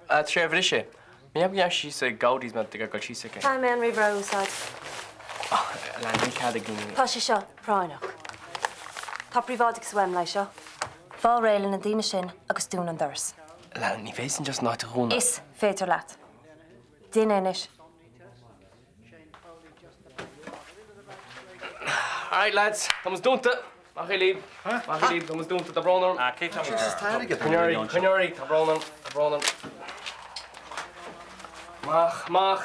Tá sé ar bhris é. Ní fheadar go ndeachaigh sí síos ag Gowdy's má ag dul síos aici. Caithfidh mé an ríomhaire a úsáid. Elaine, níl cead ag daoine. Tá sé seo práinneach. Tá príobháideachas uaim le seo. Fáil réidh le na daoine sin agus dún an doras. Elaine, ní fhéadfainn just an áit a dhúnadh. Is féidir leat. Déan é anois. Alright lads, tá muid dúnta. Maith libh. Maith libh, tá muid dúnta, tá brón orm. Coinneoirí, coinneoirí, tá brón orm, tá brón orm. Amach, amach.